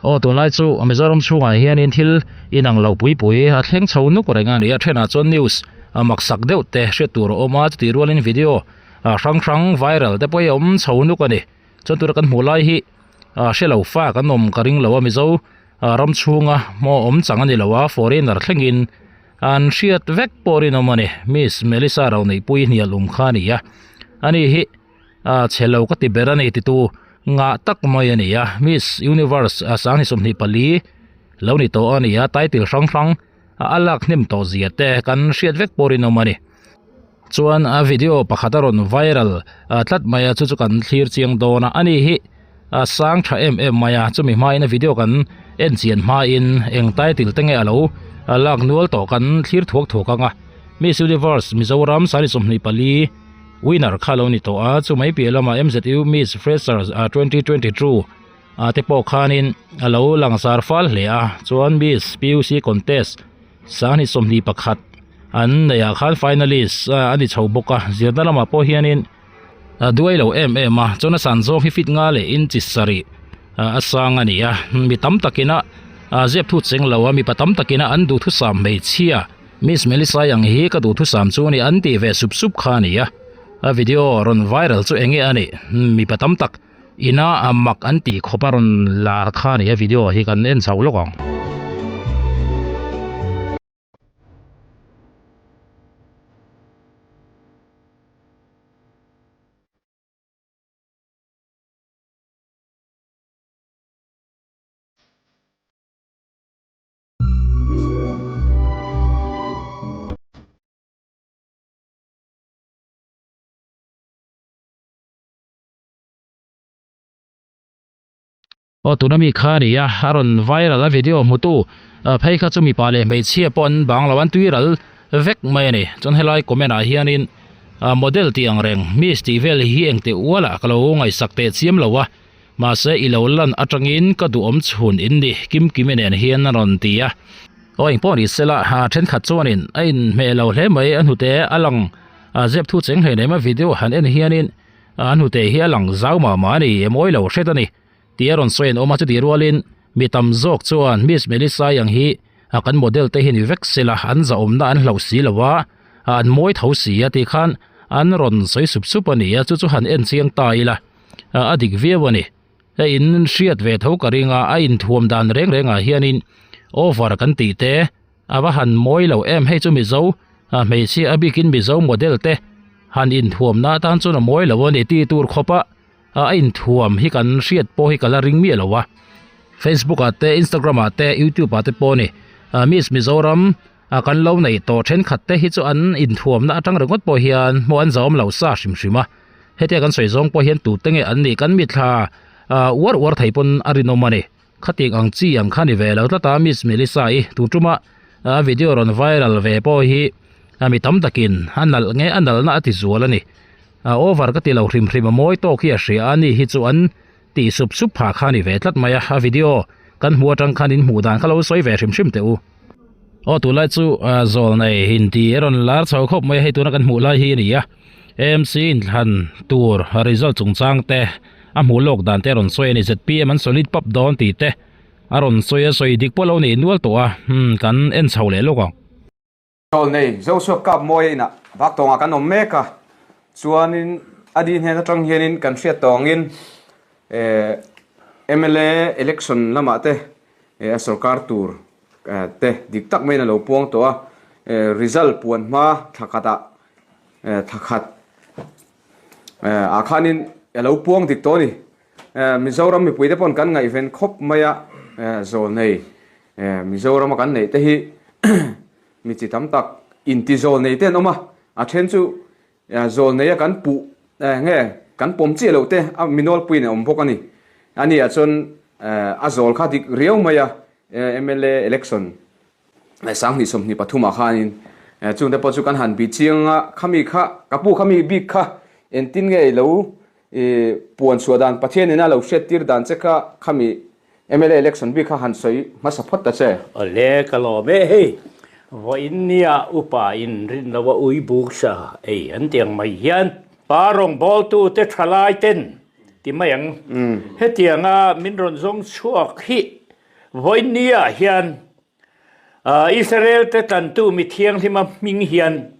Aw tunlai chu Mizoram chhungah hianin thil inang lo pui pui a thleng chho nuk reng a ni a thenah chuan news a maksak deuh te hriat tur a awm a chutih rualin video hrang hrang viral te pawh hi a awm chho nuk a ni chuan tuna kan hmuh lai hi ah hre lo fa kan awm ka ring lo a Mizo ram chhunga maw awm chang a ni lo a foreigner thlengin an hriat vek pawh rinawm a ni Miss Melissa Roneihpuii hnial awm kha a ni a ani hi. a chhe lo ka ti ber a ni titu ngah tak mai a ni a miss universe a sanghnih 24 lo ni tawh a ni a title hrang hrang a lak hnem tawh zia te kan hriat vek pawh rinawm a ni chuan a video pakhat a rawn viral tlat mai a chu chu kan thlir chiang dawn a ani hi a sang tha em em mai a chumi hmain a video kan en chian hmain eng title te nge a lo lak nual tawh kan thlir thuak thuak ang a miss universe Mizoram sanghnih 24. Winner kha lo ni tawh a, chu mai piah lamah MZU Miss Freshers 2022 ah te pawh khanin a lo langsar fal hle a, chuan Miss PUC Contest 2021 an neih ah khan finalist a ni chho bawk a, zirna lamah pawh hianin a duai lo em em a, chuan a san zawng hi fit nga leh inchi sarih a sang a ni a, mi tam takin a zep thu cheng lo a, mipa tam takin a an duhthusam hmeichhia. Miss Melissa ang hi ka duhthusam chu a ni an tih ve sup sup kha a ni a, a video rawn viral chu enge a nih mipa tam tak ina a mak an tih khawp a rawn lar kha a ni a video hi kan en chho lawk ang. Aw tuna mi kha a ni a a rawn viral a video hmutu phei kha chu mipa leh hmeichhia pawh an bang lo an tui ral vek mai a ni chuan helai comment ah hianin model tih ang reng miss tih vel hi engteh ualah ka lo ngaihsak teh chiam lo a. Mahse i lo lan atangin ka duhawm chhun in ni Kim Kimi nen hian a rawn ti a. Aw engpawh ni sela ha thenkhat chuanin a inhmeh lo hle mai a hnute a lang a zep thu cheng hle nem a video han en hianin a hnute hi a lang zau mah mah a ni e mawi lo hret a ni tih a rawn sawi an awm a chutih rualin mi tam zawk chuan Miss Melissa ang hi a kan model te hi ni vek sela an zahawmna an hlauh si lo a an mawi tho si a tih khan an rawn sawi sup sup a ni a chu chu han en chiang ta ila. a dik viau a ni. A in hriat ve tho ka ring a, a inthuam dan reng rengah hianin over kan tih te a va han mawi lo em hei chu Mizo hmeichhia a bikin Mizo model te han inthuamna atan chuan a mawi lo a ni tih tur khawpa a inthuam hi kan hriat pawh hi ka la ring miah lo a. Facebook ah te Instagram ah te YouTube ah te pawh a ni Miss Mizoram kan lo neih tawh thenkhat te hi chu an inthuamna atang ringawt pawh hian hmuh an zahawm lo sa hrim hrim a. Hetia kan sawi zawng pawh hian tute nge an nih kan mithla ah uar uar thei pawn a rinawm a ni. Khatik ang chi ang kha ni ve lo tlat a Miss Melissa i tun tuma a video rawn viral ve pawh hi mi tam takin a nalh nge a nalhna a ti zual a ni. A over ka ti lo hrim hrim a mawi tawk hi a hria a ni hi chu an tih sup sup phah kha a ni ve tlat mai a, a video kan hmuh atang khan in hmuh dan kha lo sawi ve hrim hrim teh u. Aw tunlai chu zawl nei inti a rawn lar chho khawp mai a hei tuna kan hmuh lai hi a ni a. AMC inthlan tur result chungchang te a hmuh lawk dan te a rawn sawi a ni zpm an solid pap dawn tih te a rawn sawi a sawi dik pawh lo nih nual tawh a hmm kan en chho leh lawk ang. Chawl nei Joshua Cup mawi a inah vak tawngah kan awm mek a, chuanin a di hnen atang hianin kan hriat tawngin eh mla election lamah te eh a sorkar tur te dik tak maiin a lo puang tawh a, eh result puan hma thla khatah thla khat ah khanin a lo puang dik tawh a ni. Mizoram mipuite pawn kan ngaihven khawp mai a, zawlnei Mizorama kan neih te hi mi chi tam tak inti zawlnei te an awm a, a then chu zawlnei a kan puh nge kan pawm chiah loh te a mi nawlpuiin a awm bawk a ni. Ani ah chuan a zawl kha dik riau mai a, mla election 2023 ah khanin chungte pawh chu kan han bih chiang a, khami kha ka pu khami bik kha engtin nge i lo puan chhuah dan Pathian ina lo hriat tir dan che kha khami mla election bik kha han sawi hmasa phawt ta che. Awle ka lawm e hei vawiin nia upa in rin lo a ui buk sa ei an ti ang mai hian pa rawngbawltu te thalai ten ti mai ang hetianga min rawn zawng chhuak hi. Vawiin ni ah hian Israel te tlantu mi thianghlima hming hian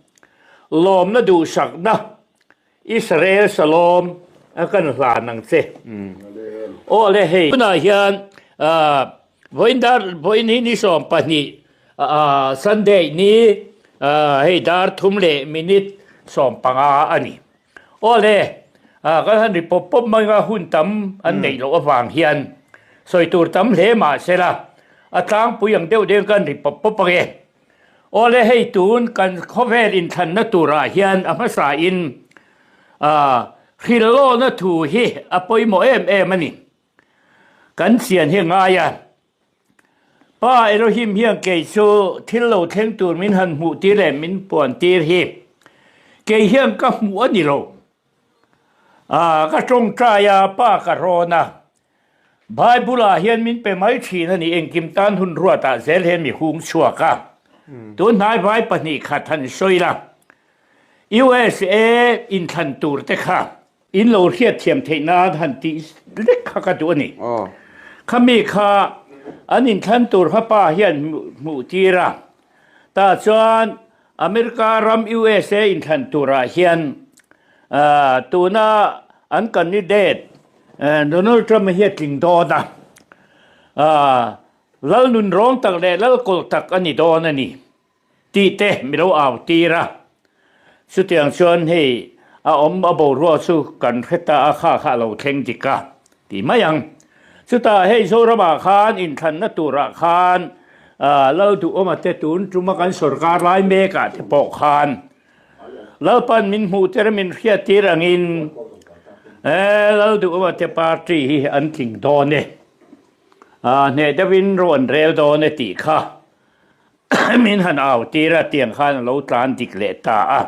lawmna duhsakna Israel Shalom a kan hlan ang che. Aw le hei tunah hian vawiin dar vawiin hi ni 12 Sunday ni hei dar thum leh minute 15 a ni. Aw le kan han ri pawp pawp mai a hun tam an neih loh avang hian sawi tur tam hle mah sela a tlangpui ang deuh deuhin kan ri pawp pawp ang e. Aw le hei tun kan khawvel inthlanna turah hian a hmasain hrilhlawhna thu hi a pawimawh em em a ni. Kan chian hi a ngai a. Pa Elohim hian kei chu thil lo thleng tur min han hmuh tir leh min puan tir hi kei hian ka hmuh a ni lo. Ka tawngtai a, Pa ka rawn a. Bible ah hian min pe mai thin a ni, engkim tan hun ruatah zel hian mi hung chhuak a. Tun hnai vai 2 khat han sawi la, USA inthlan tur te kha in lo hriatthiam theih nan han tih lek kha ka duh a ni. Khami kha an inthlan tur kha pa hian hmuh tir a, tah chuan America ram USA inthlan turah hian tuna an candidate Donald Trump hi a tling dawn a, lal nunrawng tak leh lal kawlh tak a ni dawn a ni tih te mi lo au tir a. Chutiang chuan hei a awm a boruak chu kan hre ta a, kha kha a lo thleng dik a ti mai ang. Chutah hei Zoramah khan inthlanna turah khan Lalduhawma te tun tuma kan sorkar lai mekah te pawh khan Lalpan min hmuh tir a min hriat tir angin Lalduhawma te party hi an tling dawn e, hneh deuhin ro an rel dawn e tih kha min han au tir a, tiang khan a lo tlan dik leh ta a.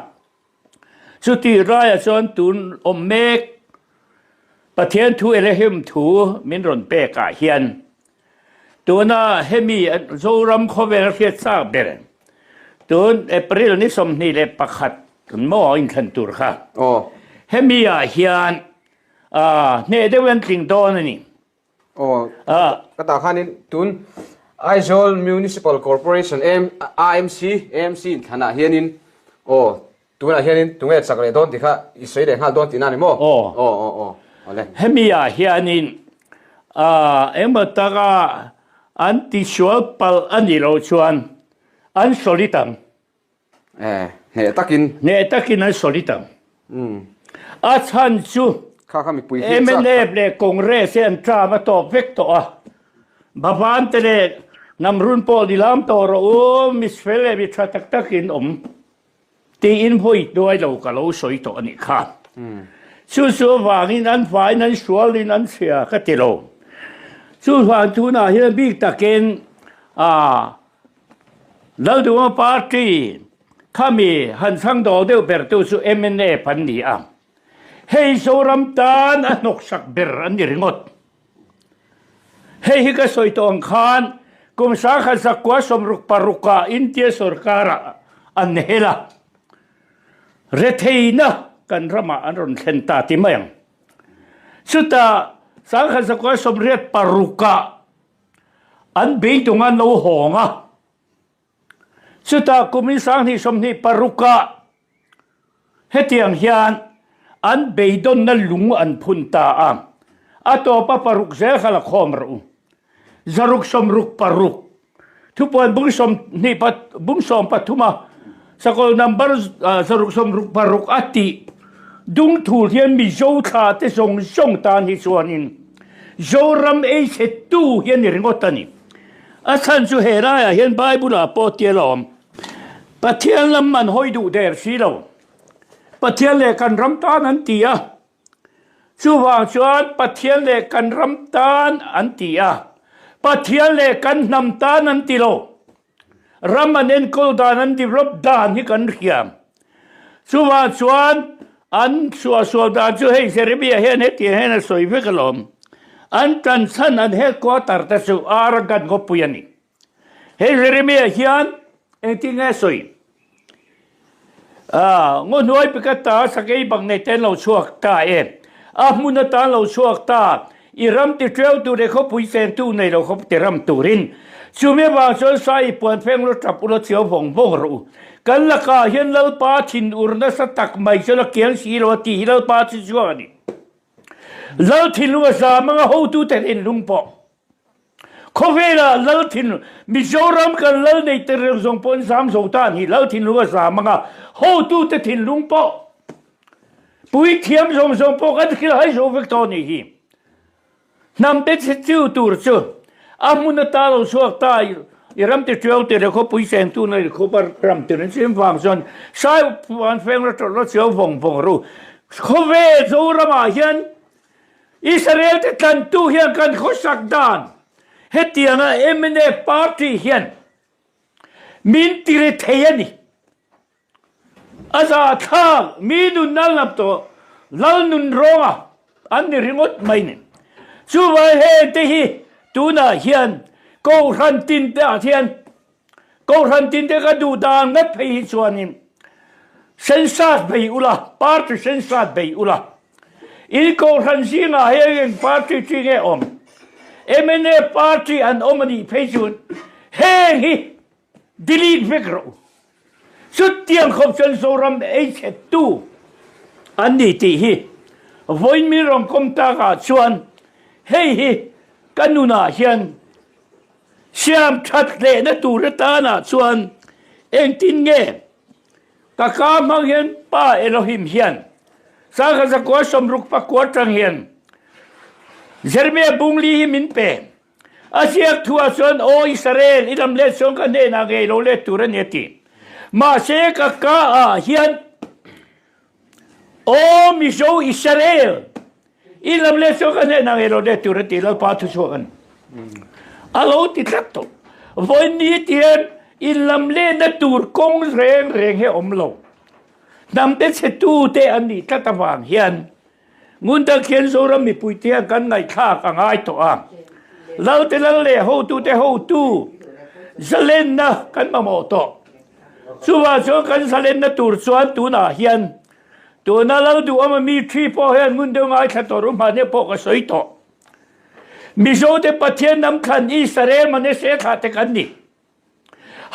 Chutih raiah chuan tun awm mek Pathian thu Elohim thu min rawn pekah hian tuna hemi Zoram khawvel hriat chak ber tun April ni 21 maw inthlan tur kha hemi ah hian hneh deuh an tling dawn a ni. Aw, ka tah khanin tun Aizawl Municipal Corporation AMC, AMC inthlanah hianin aw tunah hianin tunge chak leh dawn tih kha i sawi leh nghal dawn tihna a ni maw? Aw. Aw, aw, aw, awle. Hemi ah hianin engmaw taka an tisual palh a nih loh chuan an solid ang. Eh, hneh takin. Hneh takin an solid ang. A chhan chu Kha kha mipui hi chak. MNF leh Congress hi an term a tawp vek tawh a. Bhavan te leh Namrun pawh ni lam tawh rawh u, misfel leh mi tha tak takin awm tiin vawi hnuai lo ka lo sawi tawh a nih kha. Chu chu avangin an vaiin an sualin an chhia ka ti lo. Chuvang tunah hian bik takin ah Lalduhawma Party khami han chhang dawl deuh bertu chu mnf an ni a, hei Zoram tan a hnawksak ber an ni ringawt. Hei hi ka sawi tawh ang khan kum 1966 ah India sorkarah an hel a, retheihna kan ramah an rawn thlen ta ti mai ang. Chutah 1986 ah An beidawng an lo hawng a, chutah kumin 2026 ah hetiang hian an beidawnna lung an phun ta a, a tawpa paruk zel kha la khawm rawh u. 666 Thupuan bung sawmhnih bung sawm pathuma sakawlh number 666 a tih dung thul hian Mizo thla te zawng zawng tan hi chuanin Zoram ei chhe tu hi a ni ringawt a ni. A chhan chu he laiah hian Bible ah pawh tia la awm. Pathian lam an hawi duh der si lo. Pathian leh kan ram tan an ti a. Chuvang chuan Pathian leh kan ram tan an ti a. Pathian leh kan hnam tan an ti lo. Ram an enkawl dan, an develop dan hi kan hria. Chuvang chuan an suahsual dan chu hei Jeremiah hian hetiang hian a sawi vek alawm. An tan chhan an headquarter te chu Arakan khawpui a ni. Hei Jeremiah hian engtin nge a sawi? Ngaw hnuai pakhat ta sakei bang nei te an lo chhuak ta e. A hmun atan lo chhuak ta. I ram ti ṭeu tur leh khawpui chengtu nei lo khawp ti ram turin. Chumi avang chuan Sai i puan feng lo ṭap ula chiau vawng vawng rawh u. Kan lakah hian Lalpa thinur nasa tak mai chuan a kiang si lo a tih hi Lalpa chu chuang a ni. Lal thinlung a zam anga hotute thinlung pawh Khawvelah Lal thin Mizoram kan lal nei te reng zawng pawh an zam zo ta a ni. Lal thinlung a zam anga hotute thinlung pawh Puithiam zawng zawng pawh kan thil hai zo vek tawh nih hi. Hnam te chhe tur chu a hmun ata lo chhuak ta i ram ti ṭiau ti leh khawpui chengtu na i khawpa ram ti reng chin vang chuan sai van feng la ṭawlh la chiau vawng vawng ru. Khawvel Zoramah hian Israel te tlantu hian kan khawsak dan hetianga mnf party hian min ti ri thei a ni. A zahthlak mi nun nal nap tawh Lal nun rawnga an ni ringawt mai ni. Chuvai heng te hi tunah hian Kohhran tin te ah hian Kohhran tin te ka duh dan ngat phei hi chuanin sensat bei ula, party sensat bei ula. In Kohhran zingah hian eng party chi nge awm? Mnf party an awm a nih phei chuan heng hi Delete vek rawh u. Chutiang khawp chuan Zoram ei chhettu an ni tih hi vawiin min rawn kawm takah chuan hei hi ka nunah hian siam that lehna tur atanah chuan engtin nge ka ka hmang hian Pa Elohim hian Sangha zakua 60 pakua atang hian Jeremiah bungli hi min pe. A ziak thuah chuan, Aw Israel, i lam let chuan ka hnenah ngei lo let tur a ni a ti. Mahse ka ka ah hian, Aw Mizo Israel, i lam let chuan ka hnenah ngei lo let tur a ti, Lalpa thuchhuak a ni. A lo ti tlat tawh. Vawiin ni ti hian i lam lehna tur kawng reng reng hi a awm lo. Hnamte chhetute an nih tlat avang hian Ngun tak hian Zoram mipuite hian kan ngaihthlak a ngai tawh a. Lalte lal leh hotute hotu zalenna kan mamawh tawh. Chuvang chuan kan zalenna tur chuan tunah hian tuna lal duhawm a mi thi pawh hian ngun deuh ngaithla tawh ru hmahne pawh ka sawi tawh. Mizote Pathian hnam thlan Israel Manese thlah te kan ni.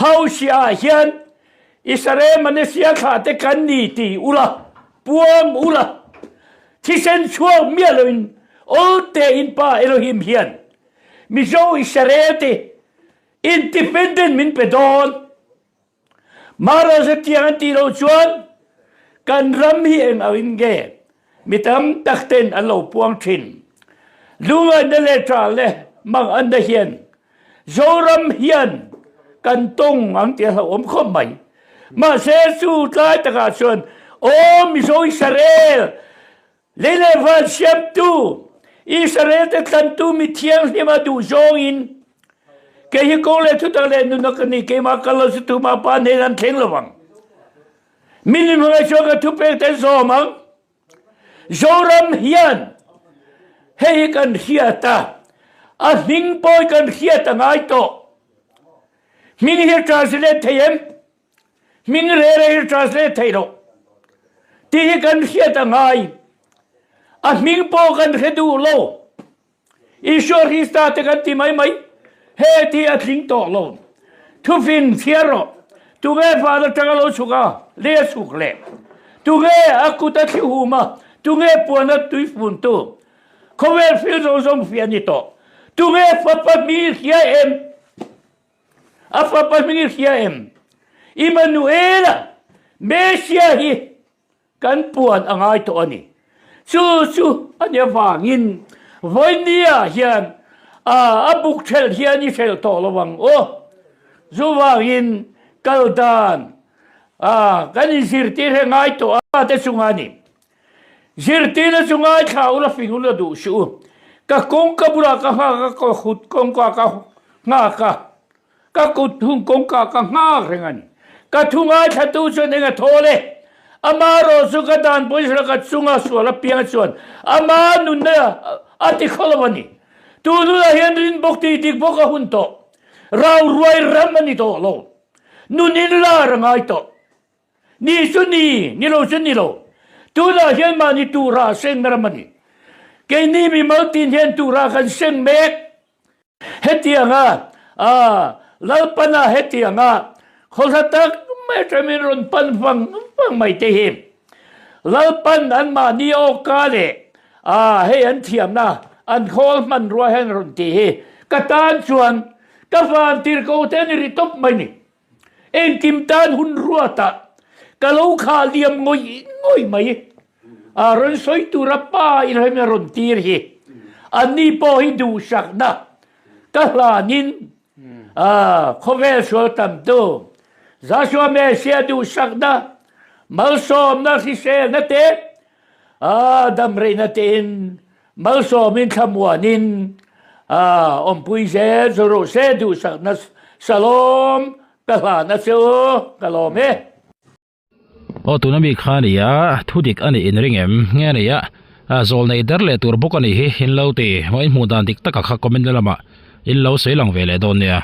Hausia hian Israel Malaysia thlah te kan ni ti ula, puang ula, thisen chhuak miah loin awl tein Pa Elohim hian Mizo Israel te independent min pe dawn. Mara zetiang an tih loh chuan kan ram hi eng angin nge Mi tam tak ten an lo puang thin. Lungaihna leh ṭah leh manganna hian Zoram hian kan tawng ang tih a hlauhawm khawp mai. Mahse chu tlai takah chuan Aw Mizo Israel, lei leh van siamtu, Israel te tlantu mi thianghlim a duh zawngin kei hi kawng leh thutak leh nunna ka ni, keimah kal lo chu tumah pa hnen an thleng lo vang. Min inhmangaih chuan ka thupek te zawm ang. Zoram hian hei hi kan hriat a, a hming pawi kan hriat a ngai tawh. Hming hi translate thei em? Hming re re hi translate thei loh. Tih hi kan hriat a ngai. A hming pawh kan hre duh lo. Isua Krista te kan ti mai mai, he ti a tling tawh lo. Thufing chhiar rawh, tunge van atanga lo chhuk a, lei a chhuk leh? Tunge a kut a thli hum a, tunge puan a tui fun tu? Khawvel thil zawng zawng fiah a ni tawh. Tunge fapa hming i hria em? A fapa hming i hria em? Immanuela, Messia hi Kan puan a ngai tawh a ni. Chu chu a nia vangin vawinia hian a buk ṭhelh hian i hrelh tawh lo ang aw. Chu vangin kal dan kan inzirtir hi a ngai tawh a te chunga a ni. Zirtirna chu ngaithla ula fing ula duh suh u. Ka kawngka bulah ka nghak a, ka hut kawngka ka nghak a. Ka kut hung kawngka ka nghak reng a ni. Ka thu ngaithlatu chuan eng a thawl e? Ama rawh chu ka dan pawisa la ka chunga sual apiang chuan ama nunna a ti khaw lo a ni. Tun hunah hian rin bawk tih dik bawk a hun tawh. Rau ruai ram a ni tawh lo. Nun in lar a ngai tawh. Ni chu ni, ni lo chu ni lo. Tunah hian mahni tura sengna ram a ni. Keini mimal tin hian tura kan seng mek. Hetianga Lalpana hetianga khawhla tak mai atangin rawn pan vang vang mai te hi Lalpan anmahni awka leh hei an thiamna an khawl hmanrua hian rawn ti hi ka tan chuan ka vantirhkoh te a ni ri tawp mai ni. Engkim tan hun ruatah ka lo khah liam ngawih ngawih mai. A rawn sawi tura pa i rem a rawn tir hi. Anni pawh hi duhsakna ka hlanin khawvel sual tamtu Joshua Messiah duhsakna malsawmna hriselna te damreihna tein malsawmin thlamuanin awmpui zel chu rawh se duhsakna Shalom ka hlan a che u ka lawm e. Aw tuna mi kha a ni a, thu dik a nih in ring em? Nge a ni a, zawl nei der leh tur bawk a nih hi in lo ti, maw in hmuh dan dik taka kha comment na lamah in lo sawi lang ve leh dawn nia.